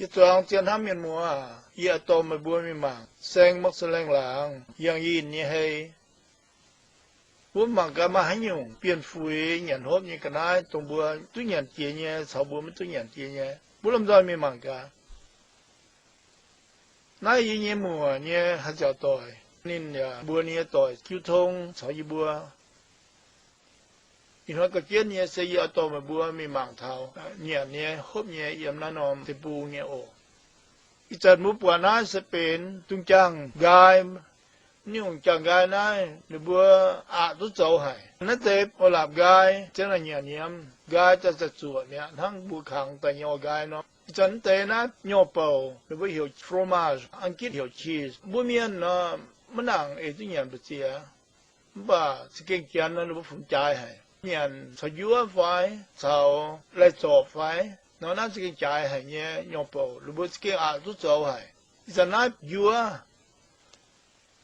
Ih zuangx zien hnamv mienh muoz aac, yie oix dorh meih mbuo mingh mangc saeng Mauv Se Laengh Laangz yangh yinh nyei hei. Mbuo mangc gaax maaih haaix nyungc bienh fuix nyanc hopv nyei ga'naaiv, dongh mbuo duqv nyanc jiex nyei caux mbuo maiv duqv nyanc jiex nyei. Mbuo lomh nzoih mingh mangc gaax. Naaiv yie nyei muoc nyei haaix nziaauc doic, ninh yaac mbuo nyei doic jiu tong caux yie mbuo. Ih hnoi ga'jienv nyei se yie oix dorh meih mbuo mingh mangc taux nyanc nyei hopv nyei yiem naaiv norm deic-bung nyei oc. Ih zanc mbuo buatc naaiv se benx dungz jaang nqaai. Nyungc jaang nqaai naaiv ninh mbuo aqc duqv zoux haic. Naaiv deix orv-lapc nqaai ziouc naaic nyanc nyiemz, nqaai daaih za'zuoqc mi'aqv hnangv mbuo kangx daaih nyei orv nqaai nor. Ih zanc naaiv deix naaiv nyorx bouc ninh mbuo heuc fromage, An^gitv heuc cheese. Mbuo mienh nor maiv nangc eix duqv nyanc mbu'ziex. Mv baac za'gengh janx nor ninh mbuo funx jaaix haic. Nyanc caux njuov fai caux lai-zorpc fai nor, naaiv za'gengh jaaix haic nyei nyorx bouc ninh mbuo za'gengh aqc duqv zoux haic. Ih zanc naaiv njuov.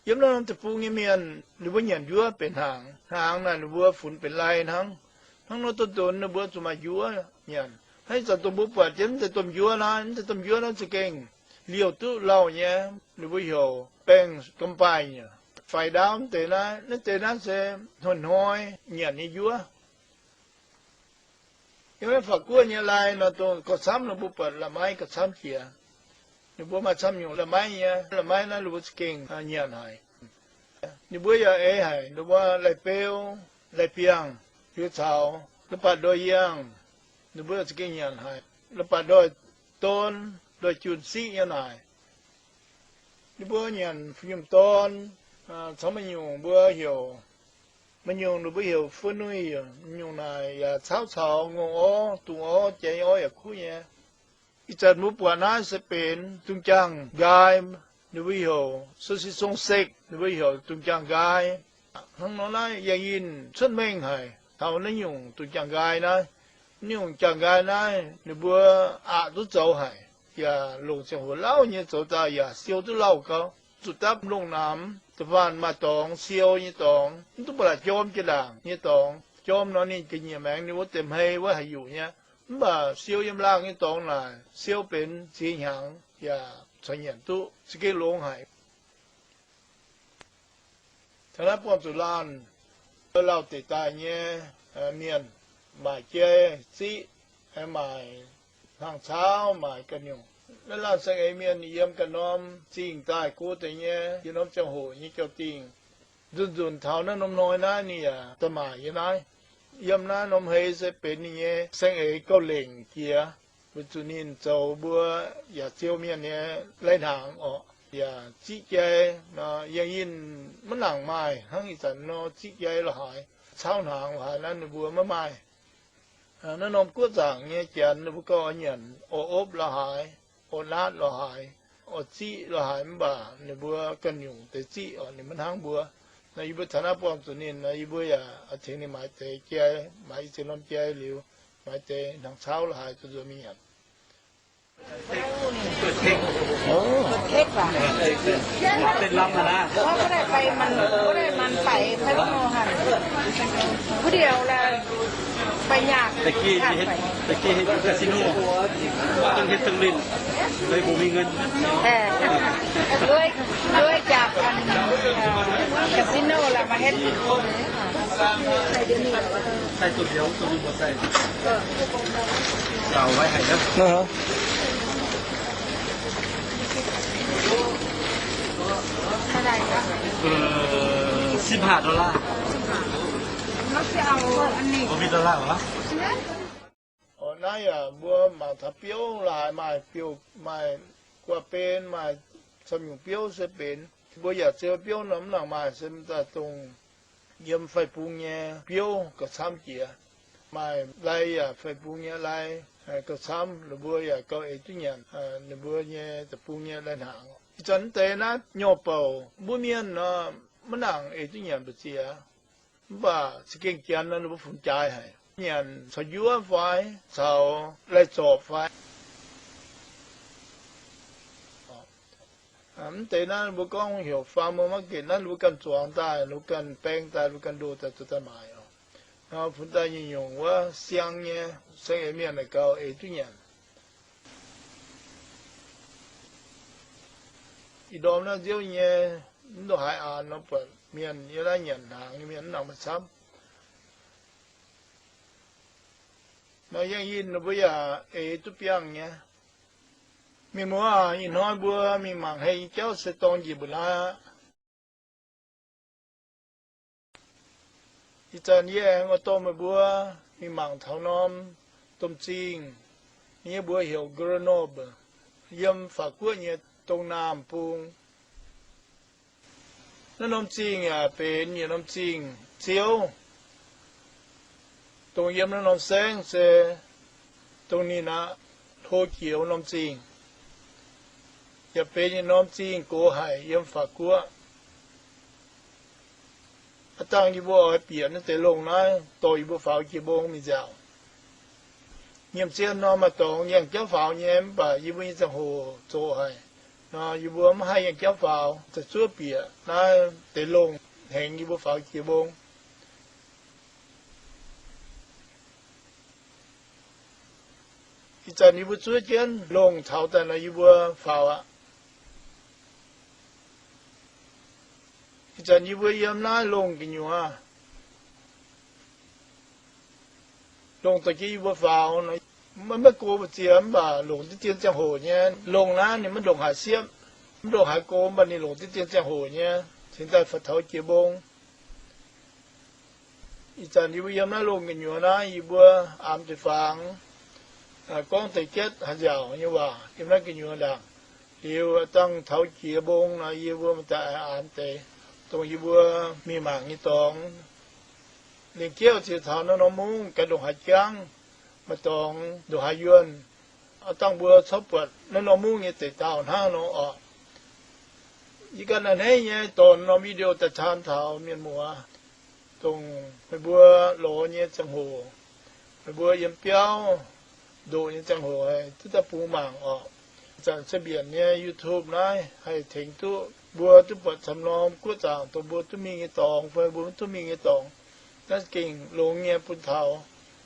Yiem naaiv norm deic-bung nyei mienh ninh mbuo nyanc njuov benx hnaangx. Hnaangx naaic ninh mbuo funx benx lai hnangv. Hnangv nor donx-donx ninh mbuo zuqc maaih njuov nyanc. Hnangv ih zanc dongh mbuo buatc jienv mv deix domh njuov naaiv, mv deix domh njuov naaiv za'gengh liouh duqv lauh nyei. Ninh mbuo heuc baeng ga'mbaaih nyei. Faix ndaauv mv deix naaiv, naaiv deix naaiv se hnoi-hnoi nyanc nyei njuov. Yiem naaiv Faac Guoqv nyei lai nor, dongh gauh camv nor mbuo buatc la'maiv gauh camv jiex. Ninh mbuo maaih camv nyungc la'maiv nyei. La'maiv naaiv ninh mbuo za'gengh nyanc haic. Ninh mbuo yaac eix haic, ninh mbuo lai-beu, lai-biangh, liuz caux la'baatc ndoih yiangh, ninh mbuo za'gengh nyanc haic. La'baatc ndoih dorn, ndoih junh siqv nyei naaic. Ninh mbuo nyanc fai nyungc dorn, caux maaih nyungc mbuo heuc, maaih nyungc ninh mbuo heuc feu nuih, nyungc naaic yaac caauv caux ngongh orv, dungz orv, jai orv yaac kuv nyei. Ih zanc mbuo buatc naaiv se benx dungz jaang nqaai, ninh mbuo heuc saucisson sec, ninh mbuo heuc dungz jaang nqaai. Hnangv nor naaiv yangh yinh cuotv mengh haic taux naaiv nyungc dungz jaang nqaai naaiv. Naaiv nyungc jaang nqaai naaiv ninh mbuo aqc duqv zoux haic, yaac longc ziangh hoc lauh nyei zoux daaih yaac siou duqv lauh gau. Zuqc dapv lungh naamx da'faanh maaih dorngx siou nyei dorngx, mv duqv ba'laqc jorm jiex ndaangc nyei dorngx. Jorm nor ninh ga'nyiec maengx ninh wuov deix hmei wuov haih yuqc nyei. Mv baac siou yiem laangh nyei dorngx naaic siou benx ziex hnyangx yaac corc nyanc duqv, za'gengh longx haic. Taux naaiv buangh zuqc laanh, lauh deic daaih nyei mienh maaic jai ziqv, maaic hnaangx cauv, maaic ganh nyungc. Naaiv laanh saeng-eix mienh yiem ganh norm zingh daaih go deix nyei, yiem norm ziangh hoc nyei jauv-dingh. Nzunc-nzunc taux naaiv norm hnoi naaiv ninh yaac daaih maaic yiem naaiv. Yiem naaiv norm hei se benx ninh nyei saeng-eix gauh lengc jiex, weic zuqc ninh zoux mbuo yaac ziou mienh nyei lai-hnaangx orqc, yaac ziqv jai nor, yangh yinh maiv nangc maaih hnangv ih zanc nor ziqv jai la'haaix, caauv hnaangx la'haaix naaiv ninh mbuo maiv maaih. Naaiv norm guoqv zaangc nyei janx ninh mbuo gauh oix nyanc orv opv la'haaix, orv naatv la'haaix, orv ziqv la'haaix, mv baac ninh mbuo ganh nyungc deix ziqv orqc ninh maiv hnangv mbuo. Nor yie mbuo taux naaiv buangh zuqc ninh nor, yie mbuo yaac tengx ninh maaiz deix jai, maaiz i ziex norm jai liuz, maaiz deix hnaangx cauv la'haaix zuqc nzuonx mingh nyanc. Tek lamh haic aqv. Wuov deix ไป da'gih เฮ็ด da'gih เฮ็ด casino, ต้อง เฮ็ด ต้อง เล่น, เลย บ่มีเงิน. Lui jaax casino la'maah เฮ็ด. ใส่ ตัว เดียว ตัว หนึ่ง บ่ ใส่. เก่า ไว้ ให้ เด้อ. Ih, สิบห้า ดอลลาร์. บ่ มี ดอลลาร์ หรอ? Orqc, naaiv yaac mbuo mangc taux biouv la'haaix maaih biouv, maaih guaax-ben, maaih camv nyungc biouv se benx. Mbuo yaac ziou biouv norm mv nangc maaih se daaih dongh yiem fai-bung nyei biouv gauh camv jiex. Maaih lai yaac fai-bung nyei lai gauh camv, ninh mbuo yaac gauh eix duqv nyanc ninh mbuo nyei deic-bung nyei lai-hnaangx. Ih zanc mv deix naaiv nyorx bouc mbuo mienh nor maiv nangc eix duqv nyanc mbu'ziex. Mv baac za'gengh janx nor ninh mbuo funx jaaix haic, nyanc caux njuov fai caux lai-zorpc fai. Mv deix naaiv mbuo gorngv heuc farmer market, naaiv ninh mbuo ganh zuangx daaih, ninh mbuo ganh baeng daaih, ninh mbuo ganh ndoh daaih, zuqc daaih maaic oc. Funx daaih nyungc-nyungc wuov siang nyei, siang eix mienh naaic gauh eix duqv nyanc. Ih ndorm naaiv nziouv nyei, mv ndongc haaix aanx nor buatc mienh yiem naaiv nyanc hnaangx nyei mienh mv nangc maaih camv. Nor yangh yinh ninh mbuo yaac eix duqv biangh nyei. Mienh muoz aac, ih hnoi mbuo mingh mangc hei nyei jauv se dorng njiec mbuo naaiv aqv. Ih zanc yie aengx oix dorh meih mbuo mingh mangc taux norm domh zingh, ninh nyei mbuox heuc Grenoble, yiem Faax Guoqv nyei Dongh Naamh Bung. Naaiv norm zingh yaac benx yietc norm zingh ziouv, dongh yiem naaiv norm saengv se dongh ninh aqv, hlo jiex norm zingh, yaac benx yietc norm zingh gox haic yiem Faax Guoqv. Aav dangh yie mbuo oix bieqc naaiv deix longh naaiv dorh yie mbuo faaux jiex mbong mingh nziaauc. Nyiemc zien nor maaih dorngx yangh jauv faaux nyei, mv baac yie mbuo nyei ziangh hoc zoqc haic nor, yie mbuo mv haih yangh jauv faaux, za'zuov bieqc naaiv deix longh hengx yie mbuo faaux jiex mbong. Ih zanc yie mbuo zuov jienv longh taux daaih nor, yie mbuo faaux aqv. Ih zanc yie mbuo yiem naaiv longh gu'nyuoz, longh dorh jienv yie mbuo faaux nor, maiv, maiv go mbu'ziex mv baac longc diqv dien ziangh hoc nyei. Longh naaiv ninh maiv ndongc haaix siepv, mv ndongc haaix go, mv baac ninh longc diqv dien ziangh hoc nyei cingx daaih faaux taux jiex mbong. Ih zanc yie mbuo yiem naaiv longh gu'nyuoz naaiv, yie mbuo aamx deix fangx, gorngv deix jatv haaix nziaauc nyei waac yiem naaiv gu'nyuoz ndaangc. Liuz dangh taux jiex mbong nor, yie mbuo maaih daaih aamx deix, dongh yie mbuo mingh mangc nyei dorngx. Lengc jeiv ziouc taux naaiv norm mungv gaax ndongc haaix jangv, maaih dorngx ndongc haaix yuonh. Aav dangh mbuo corc buatc naaiv norm mungv nyei deix dauh hnangv nor orqc. Yie ganh a'hneiv nyei dorh norm video daaih caan taux mienh muoz, dongh meih mbuo lorz nyei ziangh hoc, meih mbuo yiem biauv ndoqc nyei ziangh hoc haih duqv daaih bungx mangc orqc. Zanc se mbienc nyei YouTube naaiv haih tengx duqv mbuo duqv buatc camv norm guoqv zaangc dongh mbuo duqv mingh nyei dorngx fai mbuo maiv duqv mingh nyei dorngx. Naaiv gengh longx nyei bun taux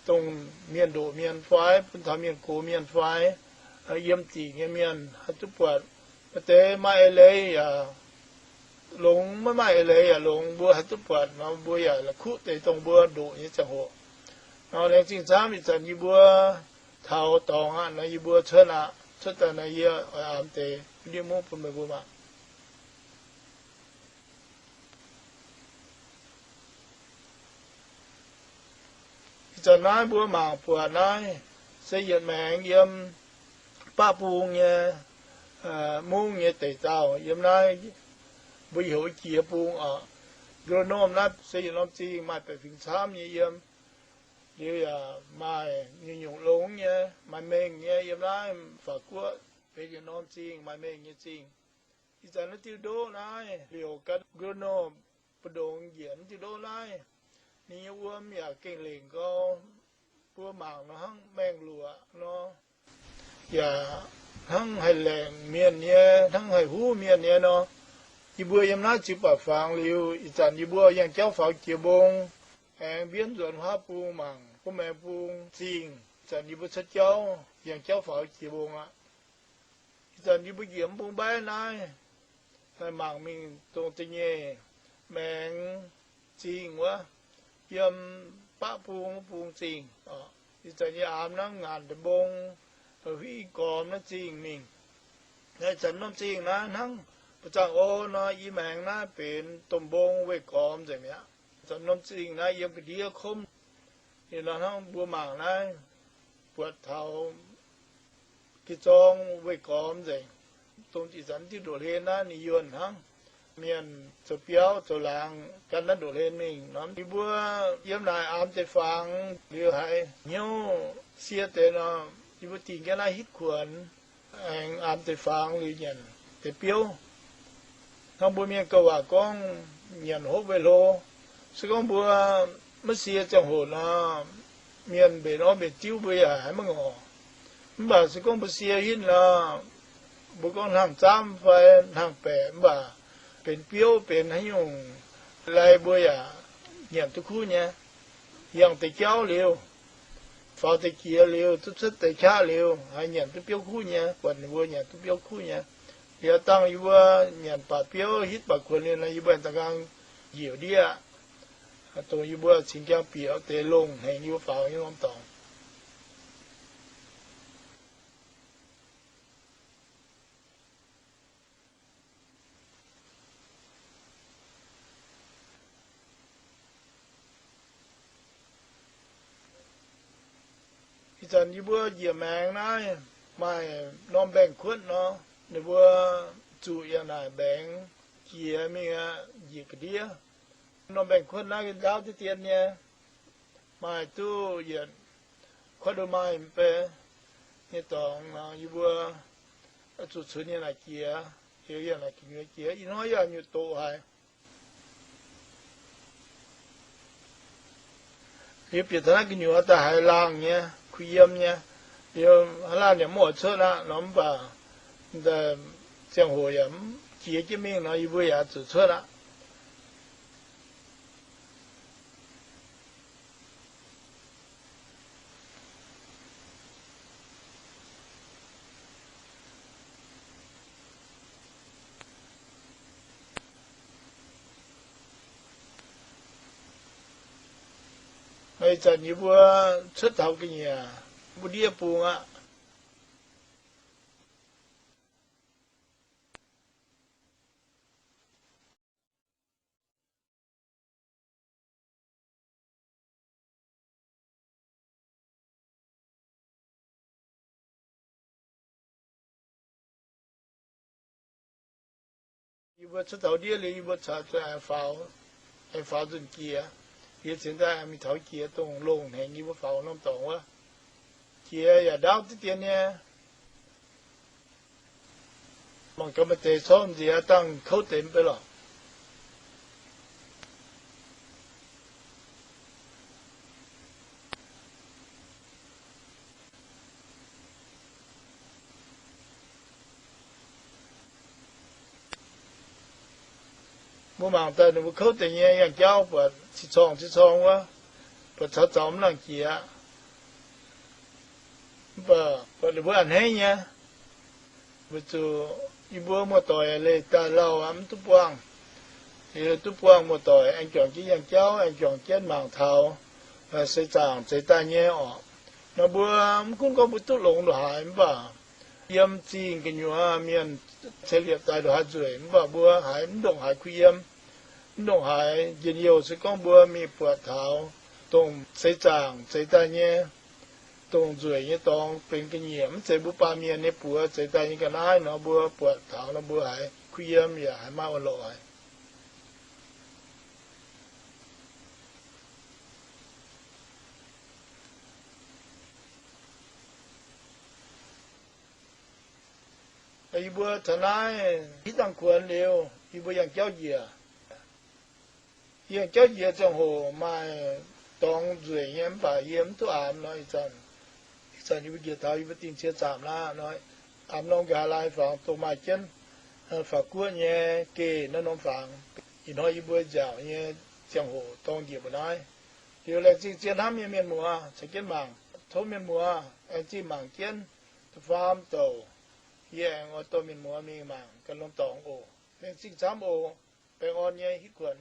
dongh mienh ndoqc mienh fai bun taux mienh gox mienh fai yiem dingc nyei mienh haih duqv buatc. Maaih deix maaih eix leiz yaac longx, maiv maaih eix leiz yaac longx, mbuo haih duqv buatc nor, mbuo yaac la'kuqv deix dongh mbuo ndoqc nyei ziangh hoc. Nor laengz zingh camv, ih zanc yie mbuo taux dorngx aqv nor, yie mbuo cuotv aqv. Cuotv daaih nor, yie oix aamx deix video mungv bun meih mbuo mangc. Ih zanc naaiv mbuo mangc buatc naaiv se yietc maengx yiem Baqv Bung nyei mungv nyei deic dauh yiem naaiv, mbuo heuc Jiex Bung oc. Grenoble naaiv se yietc norm zingh maaih baeqc fingx camv nyei yiem. Liuz yaac maaih nyungc-nyungc longx nyei, maaih mengh nyei yiem naaiv Faax Guoqv benx yietc norm zingh maaih mengh nyei zingh. Ih zanc naaiv diuh ndoqv naaiv liouc gan Grenoble mbu'ndongx njiec naaiv diuh ndoqv naaiv, ninh nyei wuom yaac gengh lengc gau. Mbuo mangc nor hnangv maengh luoqc nor, yaac hnangv haih laengc mienh nyei, hnangv haih huv mienh nyei nor. Yie mbuo yiem naaiv ziux baeqc fangx liuz, ih zanc yie mbuo yangh jauv faaux jiex mbong, aengx mbienv nzuonx huaav bung mangc gu'maengx bung zingh. Ih zanc yie mbuo cuotv jauv yangh jauv faaux jiex mbong aqv. Ih zanc yie mbuo njiec mv bung mbaiv naaiv, mangc mingh dongh da'nyeic maengx zingh wuov, yiem Baqv Bung wuov bung zingh. Ih zanc yie aamx naaiv ngaanc deic-bung, huiv gormx naaiv zingh mingh. Naaiv ih zanc norm zingh naaiv hnangv ba'zangc o nor, i maengx naaiv benx domh mbong weih gormx nzengc mi'aqv. Ih zanc norm zingh naaiv yiem ga'ndiev komv. Liuz nor hnangv mbuo mangc naaiv, buatc taux geh zorng weih gormx nzengc. Dongh ih zanc diuh ndoqv-hlen naaiv ninh yuonh hnangv. Mienh zoux biauv zoux laangz gan naaiv ndoqv-hlen mingh nor, yie mbuo yiem naaic aamx deix fangx liuz haiz hnyouv sie deix nor, yie mbuo dingh jienv naaiv hitv kuonx, aengx aamx deix fangx liuz nyanc deix biouv. Hnangv mbuo mienh gauh waac gorngv nyanc hopv weih hlo. Se gorngv mbuo maiv sie ziangh hoc nor, mienh mbenc orv mbenc diuv mbuo yaac haiz maiv ngorc. Mv baac se gorngv mbuo sie hitv nor, mbuo gorngv hnaangx zaamv fai hnaangx baeqc mv baac benx biouv benx haaix nyungc lai mbuo yaac nyanc duqv kuv nyei. Yangh deix jauv liuz, faaux deix jiex liuz, duqv cuotv deix qaqv liuz, haiz nyanc duqv biouv kuv nyei, buatc ninh mbuo nyanc duqv biouv kuv nyei. Yie dangh yie mbuo nyanc baac biouv hitv baac kuonx liuz nor, yie mbuo aengx da'nqaang njiec ndiev aqv. Dongh yie mbuo cingx jang bieqc deix longh hengx yie mbuo faaux nyei norm dorngx. Ih zanc yie mbuo njiec maengx naaiv maaih norm mbaengx-kuotv nor, ninh mbuo zuqc yangh naaic mbaengx jiex mingh aqv, njiec ga'ndiev. Norm mbaengx-kuotv naaiv ndaauv deix dien nyei, maaih duqv yietc quarter mile mv bei nyei dorngx nor, yie mbuo zuqc cunx yangh naaic jiex, liuz yangh naaic gu'nyuoz jiex. Ih hnoi yaac nyutc doqc haic. Liuz bieqc taux naaiv gu'nyuoz daaih haiz laangh nyei, kuh yiem nyei. Liuz haaix laanh yaac mv oix cuotv aqv nor, mv baac ziangh hoc yaac jiex jienv mingh nor, yie mbuo yaac zuqc cuotv aqv. Ih zanc yie mbuo cuotv taux ga'nyiec mbuo ndiev bung aqv. Yie mbuo cuotv taux ndiev liuz, yie mbuo caux zuqc aengx faaux, aengx faaux nzunc jiex. Yie cingx daaih aengx mingh taux jiex dongh longh hengx yie mbuo faaux norm dorngx wuov. Jiex yaac ndaauv deix dien nyei. Mangc gaax maaih deix corv nziex dangh kouv deix mv bei lorqc. Mbuo mangc daaih ninh mbuo kouv deix nyei yangh jauv buatc cih corngh cih corngh wuov, buatc caux zaux mv nangc jiex. Mv baac buatc ninh mbuo a'hneiv nyei. Weic zuqc yie mbuo muoz-doic leih daaih lauh aqv, mv duqv buangh. Liuz duqv buangh muoz-doic aengx juangc jienv yangh jauv, aengx juangc jienv mangc taux seix zaangc zeix daaih nyei orqc. Nor mbuo mv gunv gorngv mbuo duqv longx ndongc haaix mv baac yiem zingh gu'nyuoz mienh ceix liepc daaih ndongc haaix nzueic, mv baac mbuo haiz mv ndongc haaix kuh yiem, mv ndongc haaix njien-youh se gorngv mbuo mingh buatc taux dongh seix zaangc zeix daaih nyei, dongh nzueic nyei dorngx benx ga'nyiec, mv zeiz mbuo baamh mienh nyei buoz zeix daaih nyei ga'naaiv nor, mbuo buatc taux nor mbuo haiz kuh yiem yaac haiz maaih orn-lorqc haic. Yie mbuo taux naaiv hitv dangh kuonx liuz, yie mbuo yangh jauv njiec. Yie yangh jauv njiec ziangh hoc maaih dorngx nzueic nyei mv baac yie mv duqv aamx nor, ih zanc, ih zanc yie mbuo njiec taux yie mbuo dingh cie zaamc laqv nor, aamx norm nqa'haav lai fangx dongh maaih jienv Faatv Guoqv nyei geh naaiv norm fangx. Ih hnoi yie mbuo nziaauc nyei ziangh hoc dorng njiec mbuo naaiv. Liuz laengz zingh zien hnamv nyei mienh muoz caux jienv mangc. Tov mienh muoz aengx zingh mangc jienv da'faam douc. Yie aengx oix dorh mienh muoz mingh mangc ganh norm dorngx oc. Laengz zingh camv oc. Baengh orn nyei hitv kuonx.